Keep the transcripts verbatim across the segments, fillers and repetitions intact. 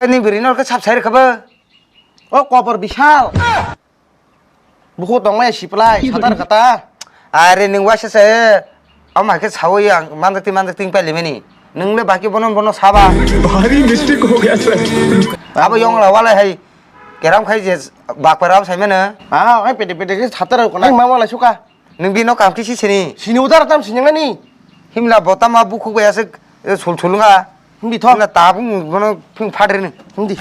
Ni bwrwi no khe sab sai rwkha bo. O kobor Bishal. Bukhuk tongmaya siplai, satar kata. Are nwng waisa se, ama khe sawi ang manjakti manjakti wng paili mani. Nwng le baki bono bono saba. Bhari mistake ho gaya sir. Abo yong la wala hai. Keram khai je bakpara sai mano. Ah, ai pede pede khe satar ko nang ma wala suka. Nwng bino kam kisi sini. Sini udar tam sinyang nani. Himla botama bukhuk bai aswk, eh, sul sul nga. Himdi tho. Himla tabung bono phung phadri ni. Himdi.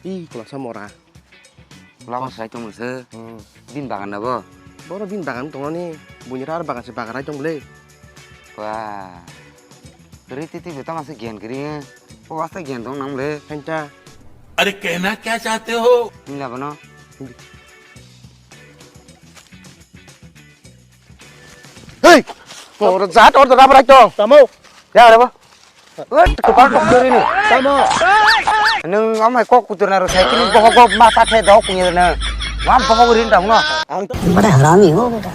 Ih, kolasa mora. Lama sai tongmani se. Hmm. Bini bagan na bo? Boro bini bagan tongo ni. Buini rar bagan se bagan rai tong le. Wah. Ri titi bo tama se gyan kiri. O asta gyan tong nang le. Henta. अरे कहना क्या चाहते हो? Ni labo no. Hei! Oro jat order rubber ekdom. Tamo? Ya, rebo. Oi, kepala kok duri ni. Tamo? Nung amai kok kutur naru sai kini bohok bohok mata the dok punya na. Wah bohok rin tamo no. Ang Bada harami ho beta.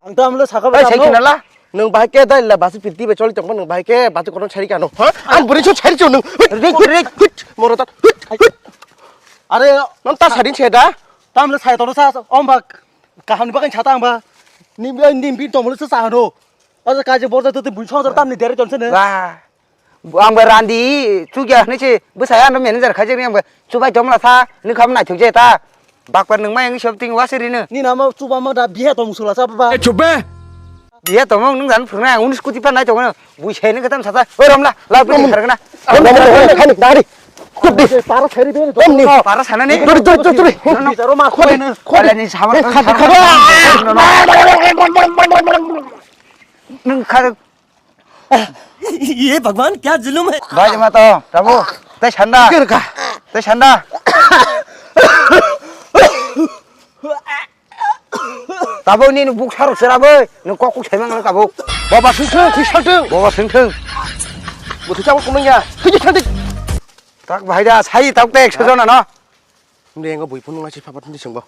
Ang tam lo saka Hei, bada sai no. Kinala. Nung bahai ke dai la basi pirti be choli tong nung bahai ke batu kono chari kano. Ha? Ang buri chu chari chu nung. Rik, rik. Moro ta. Are non ta sadin cheda. Tam lo sai to sa om bak. Kaham ni bakan chata ang ba. Nim nim bin tong lo sa sa no. Asa kaje borja tete bui song tam ni dere ton sene. Wah. Ang ba randi chukya hinwi se bwsai ano manager khaijak ni ang ba chubai tongmla sa nwng kha naithok je ta. Bakpar nwng mai ang sob ting wase rino. Ni nama chuba ma da bihe tong musula sa ba. Chubbe. Bihe tong nwng jan phungnai ang unis kuti pa naithok no. Bui sai nwng khatam sata. Oi romla la bui khargna. Romla khani dari. Chubdi. Para khari be. Omni. Para sana ni. Duri duri duri. Roma khode. Khode ni sabar. Khade khade. Nwng kha ये भगवान क्या जुल्म है। Bai ma to, tabo. Tei sanda. Kir ka. Tei sanda. Tabo ni buk sarok sera bai. Nwng kok kok sai mang tabo. Baba sing sing, thik sal thung. Baba sing sing. Bo thik chabo kunung ya. Thik thik thik. Tak bahai da, sai tak te ekso jona no. Nde ngo bui phunung nasi phapat ndi sengbo.